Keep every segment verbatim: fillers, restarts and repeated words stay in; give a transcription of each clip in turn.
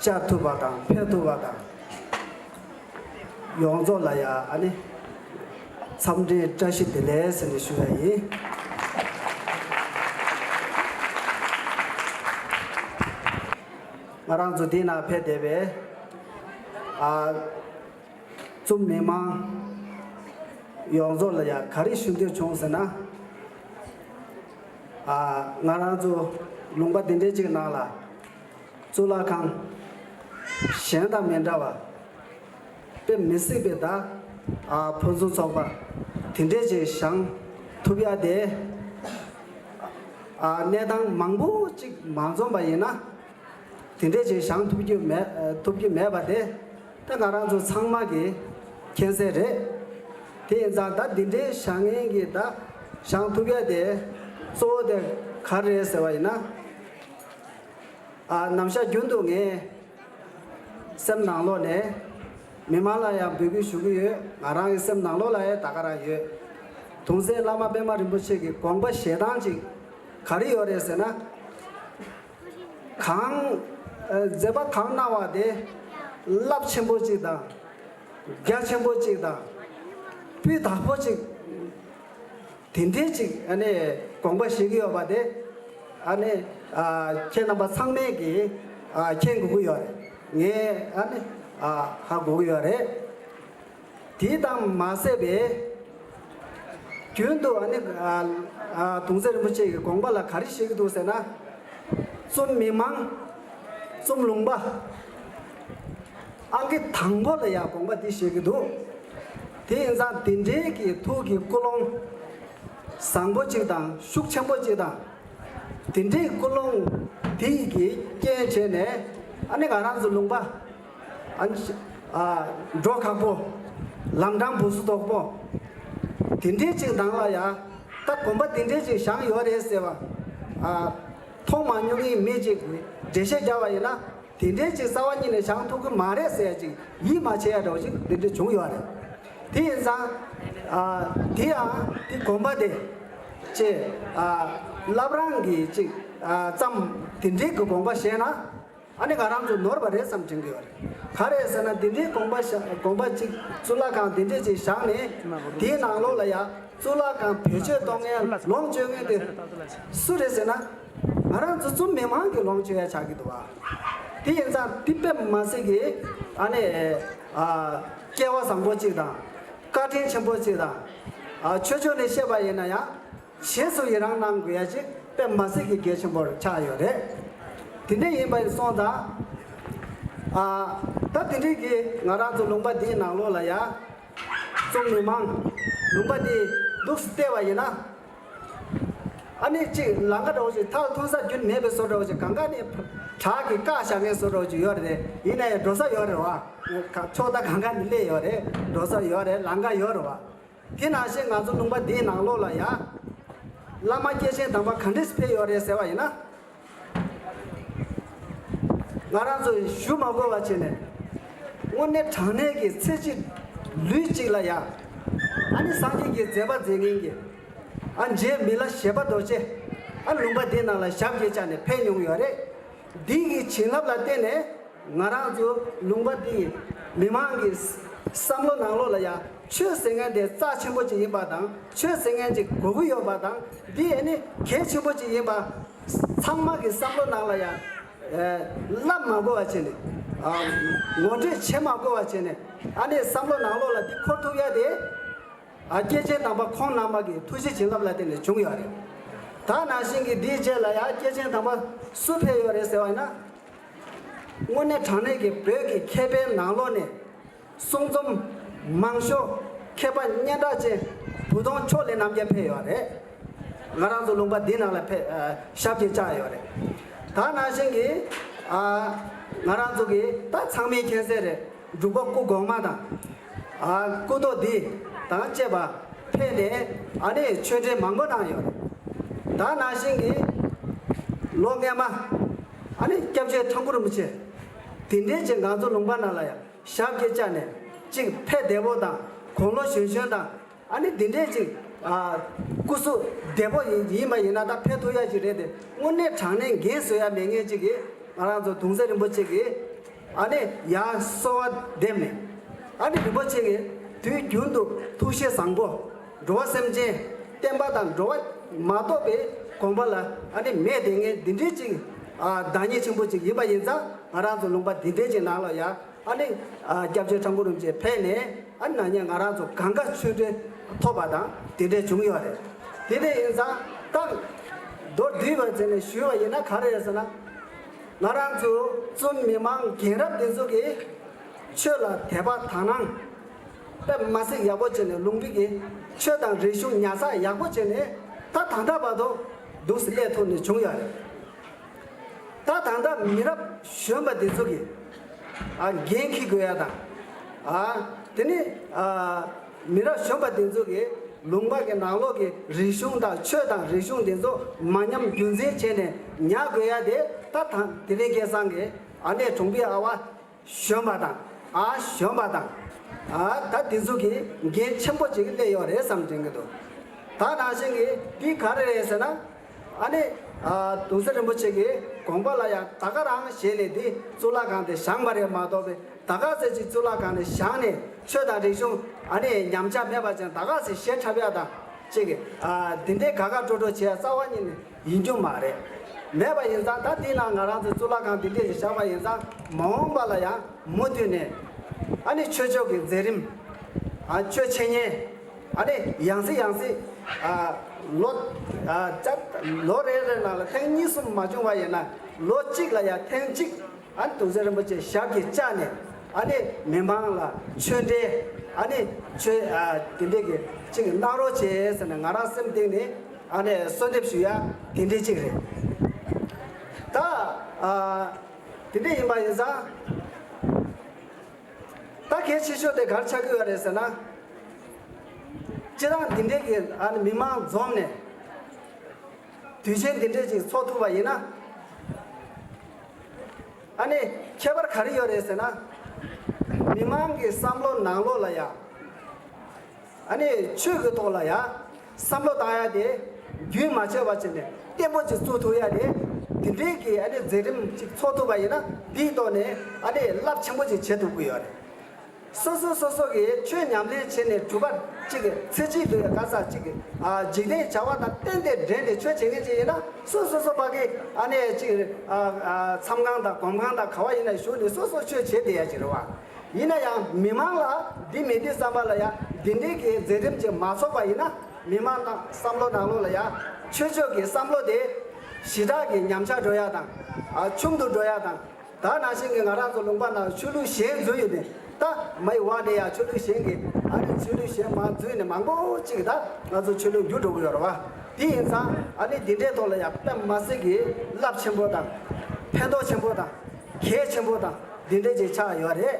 བཅར་ཐུབ་པ་དང་ཕེབས་ཐུབ་པ་དང་། ཡོངས་རྫོགས་ལ་ཡ་ཨ་ནི་འཚམས་འདྲིའི་བཀྲ་ཤིས་བདེ་ལེགས་ཟེར་ནས་ཞུ་ཡ་ཡིན། ང་རང་ཚོ་འདི་ན་ཕེབས་བསྡད་པའི་ཨ་ཙུམ་མི་མང་ཡོངས་རྫོགས་ལ་ཡ་ག་རེ་ཞུ་འདོད་བྱུང་ཟེར་ན། ཨ་ང་རང་ཚོ་ལུང་པ་འདི་འདྲའི་ཅིག་ནང་ལ། གཙུག་ལག་ཁང་གཞན་དང་མི་འདྲ་བ། དཔེ་མི་སྲིད་པའི་ད་ཨ་ཕུན་སུམ་ཚོགས་པ་དེ་འདྲས་ཅིག་བཞེངས་ཐུབ་ཡ་དེ། ཨ་གནས་སྟངས་མང་པོ་ཅིག་མ་འཛོམས་པ་ཡིན་ན། དེ་འདྲས་ཅིག་བཞེངས་ཐུབ་རྒྱུ་མེད། ཨ་ཐུབ་རྒྱུ་མེད་པ་དེ་ད་ང་རང་ཚོ་ཚང་མ་གི་མཁྱེན་གསལ་རེད། དེ་ཡིན་ཙང་ད་འདི་འདྲའི་བཞེངས་མཁན་གྱི་ད་བཞེངས་ཐུབ་ཡ་དེ་གཙོ་བོ་དེ་ག་རེ་རེད་ཟེར་བ་ཡིན་ན། ཨ་ནམ་ཞག་རྒྱུན་དུ་ངས་སེམས་ནང་ལོགས་ནས་མི་མང་ལ་ཡང་འབོད་སྐུལ་ཞུ་གི་ཡོད། ང་རང་གི་སེམས་ནང་ལོགས་ལ་ཡང་ད་ག་རང་ཡོད། གདུང་སྲས་བླ་མ་པདྨ་རིན་པོ་ཆེ་གི་དགོངས་པ་བཞེས་སྟངས་ཅིག་ག་རེ་ཡོད་རེད་ཟེར་ན། གང་ཨ་མཛད་པ་གང་གནང་བ་དེ་རླབས་ཆེན་པོ་ཅིག་དང་། རྒྱ་ཆེན་པོ་ཅིག་དང་། སྤུས་དག་པོ་ཅིག་དེ་འདྲའི་ཅིག་ཨ་ནི་དགོངས་པ་བཞེས་ཀྱི་ཡོད་པ་དེ། ཨ་ནི་ཨ་ཁྱེད་རྣམ་པ་ཚང་མས་ཀྱིས་ཨ་མཁྱེན་དགོས་ཀྱི་ཡོད་རེད། ངས་ཨ་ནི་ཨ་ཧ་གོ་གི་ཡོད་རེད། དེ་དང་མ་ཟད་པའི་རྒྱུན་དུ་ཨ་ནི་ཨ་ཨ་གདུང་སྲས་རིན་པོ་ཆེ་གི་དགོངས་པ་ལ་ག་རེ་བཞེས་ཀྱི་འདུག་ཟེར་ན། ཙུམ་མི་མང་། ཙུམ་ལུང་པ། ཨང་ཀི་དང་པོ་ལ་ཡང་དགོངས་པ་འདི་བཞེས་ཀྱི་འདུག་དེ་ཡིན་ཙང་དེ་འདྲའི་གི་ཐུགས་ཀྱི་ཀུན་སློང་བཟང་པོ་གཅིག་དང་ཤུགས་ཆེན་པོ་གཅིག་དང་། དེ་འདྲའི་ཀུན་སློང་དེ་ཡི་གི་རྐྱེན་བྱས་ནས་ཨ་ནི་ང་རང་ཚོ་ལུང་པ་ཨ་ནི་ཨ་འགྲོ་ཁག་པོ། ལམ་འགྲམ་བུ་སུ་དོག་པོ། དེ་འདྲའི་གཅིག་ནང་ལ་ཡང་ད་དགོན་པ་དེ་འདྲའི་གཅིག་བཞེངས་ཡོད་རེད་ཟེར་བ་ཨ་མཐོང་མ་མྱོང་མཁན་མི་གཅིག་འགྲེལ་བཤད་རྒྱག་པ་ཡིན་ན། དེ་འདྲའི་ཅིག་རྩ་བ་ཉིད་ནས་བཞེངས་ཐུབ་ཀྱི་མ་རེད་ཟེར་ཡ་ཅིག་ཡིད་མ་ཆེས་ཡ་འདྲ་བོ་ཅིག་དེ་འདྲ་བྱུང་ཡོད་རེད། དེ་ཡིན་ཙང་ཨ་དེ་ཡང་དེ་དགོན་པ་དེ་ཅེས་ཨ་བླ་བྲང་གི་ཅིག་ཨ་ཙམ་དེ་འདྲའི་གི་དགོངས་པ་བཞེས་ན་ཨ་ནི་ང་རང་ཚོ་ནོར་བ་རེད་བསམ་དྲན་གི་ཡོད་རེད། ག་རེ་ཟེར་ན་དེ་འདྲའི་དགོངས་པ་བཞེས་དགོངས་པ་ཅིག་གཙུག་ལག་ཁང་དེ་འདྲའི་ཅིག་བཞེངས་ནས་དེའི་ནང་ལོགས་ལ་ཡ། གཙུག་ལག་ཁང་བེད་སྤྱོད་གཏོང་མཁན་ལོངས་སྤྱོད་མཁན་དེ་སུ་རེད་ཟེར་ན། ང་རང་ཚོ་ཙུམ་མི་མང་གི་ལོངས་སྤྱོད་ཡ་ཆགས་ཀྱི་འདུག་བ། དེ་ཡིན་ཙང་དེ་དཔེ་མ་སྲིད་ཀྱི་ཨ་ནི་ཨ་སྐལ་བ་བཟང་པོ་གཅིག་དང་བཀའ་དྲིན་ཆེན་པོ་གཅིག་དང་། ཨ་ཆོས་ཕྱོགས་ནས་བཤད་པ་ཡིན་ན་ཡང་རྗེས་སུ་ཡི་རང་གནང་དགོས་ཡ་ཅིག་དཔེ་མ་སྲིད་ཀྱི་གལ་ཆེན་པོར་ཆགས་ཡོད་རེད། དེ་འདྲ་ཡིན་པ་ཡིན་སོང་ཙང་ཨ་ད་དེ་འདྲའི་གི་ང་རང་ཚོ་ལུང་པ་འདིའི་ནང་ལོགས་ལ་ཡ། ཙུམ་མི་མང་ལུང་པ་འདི་འདུག་སེ་བལྟས་པ་ཡིན་ན། ཨ་ནི་གཅིག་ལམ་ཁ་འདྲ་བོ་ཞིག་ཐག་ཐུང་ས་རྒྱུན་མེད་པའི་བཟོ་འདྲ་བོ་ཞིག་གང་ག་ནས་བྲག་གིས་བཀག་བཞག་མཁན་བཟོ་འདྲ་བོ་ཞིག་ཡོད་རེད། ཡིན་ན་ཡང་འགྲོ་ས་ཡོད་རེད་བ། ཕྱོགས་མཐའ་གང་ག་ནས་སླེབས་ཡོད་རེད། འགྲོ་ས་ཡོད་རེད། ལམ་ཁ་ཡོད་རེད་བ། དེ་ནང་བཞིན་ང་ཚོ་ལུང་པ་འདིའི་ནང་ལོགས་ལ་ཡ། བླ་མ་སྐྱེས་ཆེན་དམ་པ་ག་འདྲས་ཕེབས་ཡོད་རེད་ཟེར་བ་ཡིན་ན། ང་རང་ཚོས་ཞུ་མ་དགོས་པ་བྱས་ནས། དངོས་གནས་དྲང་གནས་ཀྱི་ཚེ་གཅིག་ལུས་གཅིག་ལ་ཡ། ཨ་ནི་སངས་རྒྱས་ཀྱི་མཛད་པ་མཛད་མཁན་གྱི། ཨ་རྗེ་མི་ལ་བཞད་པ་རྡོ་རྗེ། ཨ་ལུང་པ་འདི་ནང་ལ་ཞབས་ཀྱིས་བཅགས་ནས་ཕེབས་མྱོང་ཡོད་རེད། འདི་གི་བྱིན་རླབས་ལ་བརྟེན་ནས་ང་རང་ཚོ་ལུང་པ་འདི་མི་མང་གི་བསམ་བློ་ནང་ལོགས་ལ་ཡ་ཆོས་ཟེར་མཁན་དེ་རྩ་ཆེན་པོ་ཅིག་ཡིན་པ་དང་། ཆོས་ཟེར་མཁན་ཅིག་དགོས་ཀྱི་ཡོད་པ་དང་། འདི་ཨ་ནི་གལ་ཆེན་པོ་ཅིག་ཡིན་པ། ཚང་མ་གི་བསམ་བློ་ནང་ལ་ཡ། ཨེ་བསླབ་མ་དགོས་པ་བྱས་ནས། ཨ་ངོ་སྤྲོད་བྱེད་མ་དགོས་པ་བྱས་ནས། ཨ་ནི་བསམ་བློ་ནང་ལོགས་ལ་འདི་འཁོར་ཐུབ་ཡ་དེ། ཨ་སྐྱེས་ཆེན་དམ་པ་ཁོང་རྣམ་པ་གི་ཐུགས་རྗེ་བྱིན་རླབས་ལ་བརྟེན་ནས་བྱུང་ཡོད་རེད། ད་ནང་བཞིན་གྱི་འདིའི་རྗེས་ལ་ཡ་སྐྱེས་ཆེན་དམ་པ་སུ་ཕེབས་ཡོད་རེད་ཟེར་བ་ཡིན་ན། དངོས་གནས་དྲང་གནས་ཀྱི་བོད་ཀྱི་མཁས་པའི་ནང་ལོགས་ནས། གསུང་རྩོམ་མང་ཤོས་མཁས་པ་སྙན་གྲགས་ཅན་བུ་སྟོན་ཕྱོགས་ལས་རྣམ་རྒྱལ་ཕེབས་ཡོད་རེད། ང་རང་ཚོ་ལུང་པ་འདི་ནང་ལ་ཕེབས་ཨ་ཞབས་ཀྱིས་བཅགས་ཡོད་རེད། ད་ནང་བཞིན་གྱི་ཨ་ང་རང་ཚོ་གི་ད་ཚང་མས་མཁྱེན་གསལ་རེད། འབྲུག་པ་སྐུ་གོང་མ་དང་། ཨ་སྐུ་ཐོག་འདི་དང་བཅས་པ་ཕེབས་ནས་ཨ་ནི་ཆོས་འབྲེལ་མང་པོ་གནང་ཡོད་རེད། ད་ནང་བཞིན་གྱི་ལོ་སྔས་མ་ཨ་ནི་སྐྱབས་རྗེ་ཁྲ་འགུ་རིན་པོ་ཆེ་དེ་འདྲའི་ཅིག་ང་ཚོ་ལུང་པ་ནང་ལ་ཡང་ཞབས་ཀྱིས་བཅགས་ནས་ཅིག་ཕེབས་བདེ་པོ་དང་དགུང་ལོ་གཞོན་གཞོན་དང་། ཨ་ནི་འདི་འདྲའི་ཅིག་ཨ་སྐུ་གཟུགས་བདེ་པོ་ཡིན་ཡིན་པ་ཡིན་ན་ད་ཕེབས་ཐུབ་ཡ་ཅིག་རེད་དེ། དངོས་གནས་དྲང་གནས་འགན་བཟོ་ཡ་མེད་མཁན་ཅིག་གིས་ང་རང་ཚོ་གདུང་སྲས་རིན་པོ་ཆེ་གིས་ ཨ་ནི་ཡར་གསོལ་བ་འདེབས་ནས། ཨ་ནི་རིན་པོ་ཆེ་གིས་དུས་རྒྱུན་དུ་ཐུགས་བཞེད་བཟང་པོ། འགྲོ་བ་སེམས་ཅན་བསྟན་པ་དང་འགྲོ་བ་མ་གཏོགས་པའི་དགོངས་པ་ལ་ཨ་ནི་མེད་དེ་ངས་འདི་འདྲའི་ཅིག་ཨ་བདག་ཉིད་ཆེན་པོ་ཅིག་ཡིན་པ་ཡིན་ཙང་། ང་རང་ཚོ་ལུང་པ་འདི་འདྲའི་ཅིག་ནང་ལ་ཡ་ཨ་ནི་ཨ་སྐྱབས་རྗེ་ཁྲ་འགུ་རིན་པོ་ཆེ་ཕེབས་ནས། ཨ་ནི་ན་ནིང་ང་རང་ཚོ་གང་ག་ཆོས་འབྲེལ་ཐོབ་པ་དང་དེ་འདྲ་བྱུང་ཡོད་རེད། དེ་འདྲ་ཡིན་ཙང་ད་མདོར་བསྡུས་པ་བྱས་ནས་ཞུས་པ་ཡིན་ན་ག་རེ་རེད་ཟེར་ན། ང་རང་ཚོ་བཙུན་མི་མང་རྒན་རབས་འདི་ཚོ་གིས་ཆོས་ལ་དད་པ་དག་སྣང་དཔེ་མ་སྲིད་ཡག་པོ་བྱས་ནས། ལུང་པའི་གི་ཆོས་དང་རིག་གཞུང་ཉར་ཚགས་ཡག་པོ་བྱས་ནས། ད་ད་ལྟ་བར་དུ་འདུག་སེ་སླེབས་ཐུབ་ནས་བྱུང་ཡོད་རེད། ད་ད་ལྟ་མི་རབས་གཞོན་པ་འདི་ཚོ་གིས་ཨ་འགན་འཁྱེར་དགོས་ཡ་དང་། ཨ་དེ་ནི་ཨ་མི་རབས་གཞོན་པ་འདི་ཚོ་གིས་ལུང་པ་གི་ནང་ལོགས་ཀྱི་རིག་གཞུང་དང་ཆོས་དང་རིག་གཞུང་འདི་ཚོ་མ་ཉམས་རྒྱུན་འཛིན་བྱས་ནས་ཉར་དགོས་ཡ་དེ། ད་ད་དེ་རིང་ཁ་སང་གི་ཨ་ནེ་གྲོང་པའི་ཨ་བ་གཞོན་པ་དང་། ཨ་གཞོན་པ་དང་། ཨ་ད་འདི་ཚོ་གིས་འགན་ཆེན་པོ་ཅིག་སླེབས་ཡོད་རེད་བསམ་དྲན་གྱི་འདུག་ད་ནང་བཞིན་གྱི་འདི་ག་རེ་རེད་ཟེར་ན། ཨ་ནི་ཨ་གདུང་སྲས་རིན་པོ་ཆེ་གི་དགོངས་པ་ལ་ཡང་ད་ག་རང་བཞེས་ནས་འདི་གཙུག་ལག་ཁང་དེ་བཞེངས་པ་རེད་མ་གཏོགས་པའི། ད་ག་ཚོད་ཅིག་གཙུག་ལག་ཁང་ནས་བཞེངས་ནས་ཆོས་དང་རིག་གཞུང་ཨ་ནི་ཉམས་ཆག་མེད་པ་ཅན་ད་ག་ཚོད་ཞེ་དྲག་ཡ་དང་ཅིག་གི་ཨ་འདི་འདྲའི་དགའ་དགའ་སྤྲོ་སྤྲོ་བྱེད་ཡ་རྩ་བ་ཉིད་ནས་ཡིན་རྒྱུ་མ་རེད། མེད་པ་ཡིན་ཙང་། ད་འདི་ན་ང་རང་ཚོ་གཙུག་ལག་ཁང་འདི་འདྲས་ཞིག་བཞག་པ་ཡིན་ཙང་། མ་འོངས་པ་ལ་ཡང་མུ་མཐུད་ནས་ཨ་ནི་ཆོས་ཕྱོགས་ཀྱི་མཛད་རིམ། ཨ་ཆོས་འཆད་ཉན། ཨ་ནི་ཡང་སེ་ཡང་སེ། ཨ་ལོ་ཨ་ཅག་ལོ་རེ་རེ་ནང་ལ་ཐེངས་གཉིས་གསུམ་མ་བྱུང་བ་ཡིན་ན། ལོ་གཅིག་ལ་ཡང་ཐེངས་གཅིག་ཨ་ནི་གདུང་སྲས་རིན་པོ་ཆེ་ཞབས་ཀྱིས་བཅགས་ནས། ཨ་ནི་མི་མང་ལ་ཆོས་འབྲེལ། ཨ་ནི་ཆོས་ཨ་དེ་འདྲས་ཀྱི་ཅིག་གནང་རོགས་བྱེད་ཟེར་ནས་ང་རང་སེམས་གཏིང་ནས་ཨ་ནི་གསོལ་འདེབས་ཞུ་ཡ་དེ་འདྲས་ཅིག་རེད། ད་ཨ་དེ་འདྲས་ཡིན་པ་ཡིན་ཙང་། ད་གལ་ཆེ་ཤོས་དེ་ག་རེ་ཆགས་ཀྱི་ཡོད་རེད་ཟེར་ན། སྤྱིར་བཏང་འདི་འདྲས་ཀྱི་ཨ་ནི་མི་མང་འཛོམས་ནས་དུས་ཆེན་འདི་འདྲས་ཅིག་ཚོགས་ཐུབ་པ་ཡིན་ན། ཨ་ནི་ཁྱད་པར་ག་རེ་ཡོད་རེད་ཟེར་ན། མི་མང་གི་བསམ་བློ་ནང་ལོགས་ལ་ཡ། ཨ་ནི་ཆོས་ཀྱི་ཐོག་ལ་ཡ་བསམ་བློ་བཏང་ཡ་དེ་རྒྱུན་མ་ཆད་པ་བྱས་ནས་བརྟན་པོ་ཅིག་བཙུགས་ཐུབ་ཡ་དེ། དེ་འདྲའི་གི་ཨ་ནི་མཛད་རིམ་ཅིག་ཚོགས་ཐུབ་པ་ཡིན་ན། དེའི་ཐོག་ནས་ཨ་ནི་རླབས་ཆེན་པོ་ཅིག་བྱེད་ཐུབ་ཀྱི་ཡོད་རེད། སོ་སོ་སོ་སོ་གིས་ཆོས་ཉམས་ལེན་བྱས་ནས་གྲུབ་པ་ཅིག་གི་ཚེ་གཅིག་ཏུ་ཡ་ག་ས་ཅིག་གི་ཨ་འཇིག་རྟེན་བྱ་བ་དང་གཏན་གཏན་འབྲེལ་ནས་ཆོས་བྱེད་མཁན་ཅིག་ཡིན་ན། སོ་སོ་སོ་ཕ་གི་ཨ་ནི་ཅིག་ཨ་ཨ་མཚམས་ཁང་དང་སྒོམ་ཁང་དང་ག་བ་ཡིན་ན་བཞུགས་ནས་སོ་སོ་ཆོས་བྱེད་བསྡད་ཡ་ཅིག་རེད་བ། ཡིན་ན་ཡང་མི་མང་ལ་འདི་མི་འདི་བསམ་པ་ལ་ཡ་འདི་འདྲའི་གི་མཛད་རིམ་ཅིག་མ་ཚོགས་པ་ཡིན་ན། མི་མང་དང་བསམ་བློ་ནང་ལོགས་ལ་ཡ་ཆོས་ཕྱོགས་ཀྱི་བསམ་བློ་དེ་ཞེ་དྲག་གི་ཉམས་ཆག་འགྲོ་ཡ་དང་། ཨ་ཆུང་དུ་འགྲོ་ཡ་དང་། ད་ནང་བཞིན་གྱི་ང་རང་ཚོ་ལུང་པ་ནང་ཆོས་ལུགས་གཞན་འཛུལ་ཡོད་དེ། ད་མ་ཡི་བ་ནས་ཡ་ཆོས་ལུགས་གཞན་གྱི་ཨ་ནི་ཆོས་ལུགས་གཞན་མར་འཛུལ་ནས་མང་པོ་ཅིག་ད་ང་ཚོ་ཆོས་ལུགས་འགྱུར་འགྲོ་གི་ཡོད་རེད་བ། དེ་ཡིན་ཙང་ཨ་ནི་འདི་འདྲའི་ཐོག་ལ་ཡ་དཔེ་མ་སྲིད་ཀྱི་རླབས་ཆེན་པོ་དང་། ཕན་ཐོགས་ཆེན་པོ་དང་། གལ་ཆེན་པོ་དང་། འདི་འདྲའི་ཅིག་ཆགས་ཡོད་རེད།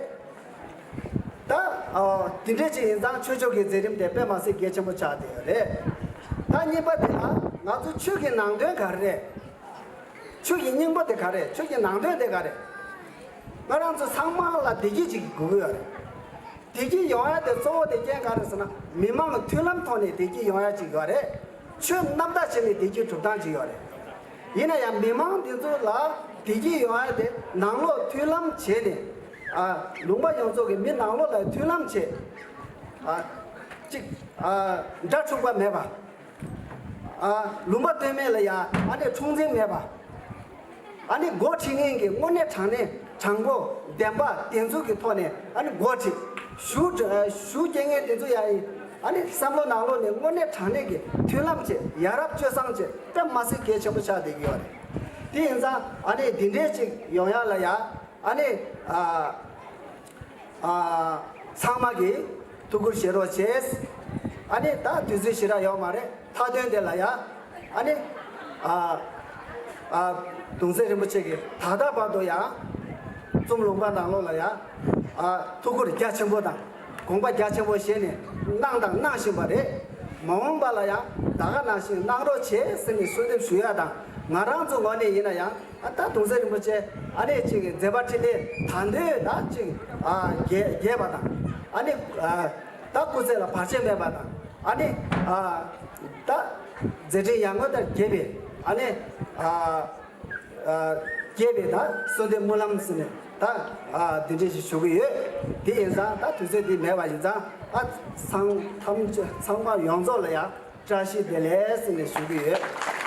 ད་ཨ་འདི་འདྲའི་ཅིག་ཡིན་ཙང་ཆོས་ཕྱོགས་ཀྱི་མཛད་རིམ་དེ་དཔེ་མ་སྲིད་གལ་ཆེན་པོ་ཆགས་བསྡད་ཡོད་རེད། ད་གཉིས་པ་དེ་ལ་ང་ཚོ་ཆོས་ཀྱི་ནང་དོན་ག་རེ་རེད། ཆོས་ཀྱི་སྙིང་པོ་དེ་ག་རེ། ཆོས་ཀྱི་ནང་དོན་དེ་ག་རེ། ང་རང་ཚོ་ཚང་མ་ལ་བདེ་སྐྱིད་ཅིག་དགོས་ཀྱི་ཡོད་རེད། བདེ་སྐྱིད་ཡོང་ཡ་དེ་གཙོ་བོ་དེ་རྐྱེན་ག་རེ་ཟེར་ན། མི་མང་མཐུན་ལམ་ཐོག་ནས་བདེ་སྐྱིད་ཡོང་ཡ་ཅིག་ཡོད་རེད། ཆོས་རྣམ་དག་བྱས་ནས་བདེ་སྐྱིད་སྒྲུབ་སྟངས་ཅིག་ཡོད་རེད། ཡིན་ན་ཡང་མི་མང་འདི་ཚོ་ལ་བདེ་སྐྱིད་ཡོང་ཡ་དེ་ནང་ལོགས་མཐུན་ལམ་བྱས་ནས། ཨ་ལུང་པ་ཡོངས་རྫོགས་ཀྱི་མི་ནང་ལོགས་ལ་མཐུན་ལམ་བྱས། ཨ་གཅིག་ཨ་དགྲ་འཁྲུག་པ་མེད་པ། ཨ་ལུང་པ་སྟོད་སྨད་ལ་ཡ་ཨ་ནི་འཁྲུག་འཛིང་མེད་པ། ཨ་ནི་འགོ་ཁྲིད་མཁན་གྱི་དངོས་གནས་དྲང་གནས་དྲང་པོ་བདེན་པ་བདེན་ཚུལ་གྱི་ཐོག་ནས་ཨ་ནི་འགོ་ཁྲིད། ཞུ་ཞུ་སྐྱེལ་མཁན་དེ་ཚོ་ཡ་ཡིན། ཨ་ནི་བསམ་བློ་ནང་ལོགས་ནས་དངོས་གནས་དྲང་གནས་ཀྱི་མཐུན་ལམ་བྱས། ཡ་རབས་སྤྱོད་བཟང་བྱས། དཔེ་མ་སྲིད་གལ་ཆེན་པོ་ཆགས་བསྡད་ཀྱི་ཡོད་རེད། དེ་ཡིན་ཙང་ཨ་ནི་འདི་འདྲའི་ཅིག་ཡོང་ཡ་ལ་ཡ། ཨ་ནི་ཨ་ཨ་ཚང་མ་གིས་ཐུགས་ཁུར་བཞེས་རོགས་བྱས། ཨ་ནི་ད་དུས་ཚོད་ཞེ་དྲག་ཡོད་མ་རེད། མཐའ་དོན་དེ་ལ་ཡ། ཨ་ནི་ཨ་ཨ་གདུང་སྲས་རིན་པོ་ཆེ་གིས་ད་ལྟ་བར་དུ་ཡང་ཙུམ་ལུང་པ་ནང་ལོགས་ལ་ཡ། ཨ་ཐུགས་ཁུར་རྒྱ་ཆེན་པོ་དང་དགོངས་པ་རྒྱ་ཆེན་པོ་བཞེས་ནས་གནང་དང་གནང་བཞིན་པ་རེད། མ་འོངས་པ་ལ་ཡང་ད་ག་ནང་བཞིན་གནང་རོགས་བྱེད་ཟེར་ནས་གསོལ་འདེབས་ཞུ་ཡ་དང་། ང་རང་ཚོ་ངོས་ནས་ཡིན་ན་ཡང་། ཨ་ད་གདུང་སྲས་རིན་པོ་ཆེ་ཨ་ནི་ཅིག་མཛད་པ་འཕྲིན་ལས་ད་འདོད་ད་ཅིག་ཨ་རྒྱས་རྒྱས་པ་དང་། ཨ་ནི་ཨ་ད་སྐུ་ཚེ་ལ་བར་ཆད་མེད་པ་དང་། ཨ་ནི་ཨ་ད་མཛད་འཕྲིན་ཡར་ངོ་ལྟར་རྒྱས་པའི་ཨ་ནི་ཨ་ཨ་རྒྱས་པའི་ད་གསོལ་འདེབས་སྨོན་ལམ་ཟེར་ནས་ ད་ཨ་འདི་འདྲ་ཞིག་ཞུ་གི་ཡོད། དེ་ཡིན་ཙང་ད་དུས་ཚོད་འདི་མེད་པ་ཡིན་ཙང་ཨ་ཚང་ཐམས་ཅད་ཚང་མ་ཡོངས་རྫོགས་ལ་ཡང་བཀྲ་ཤིས་བདེ་ལེགས་ཟེར་ནས་ཞུ་གི་ཡོད།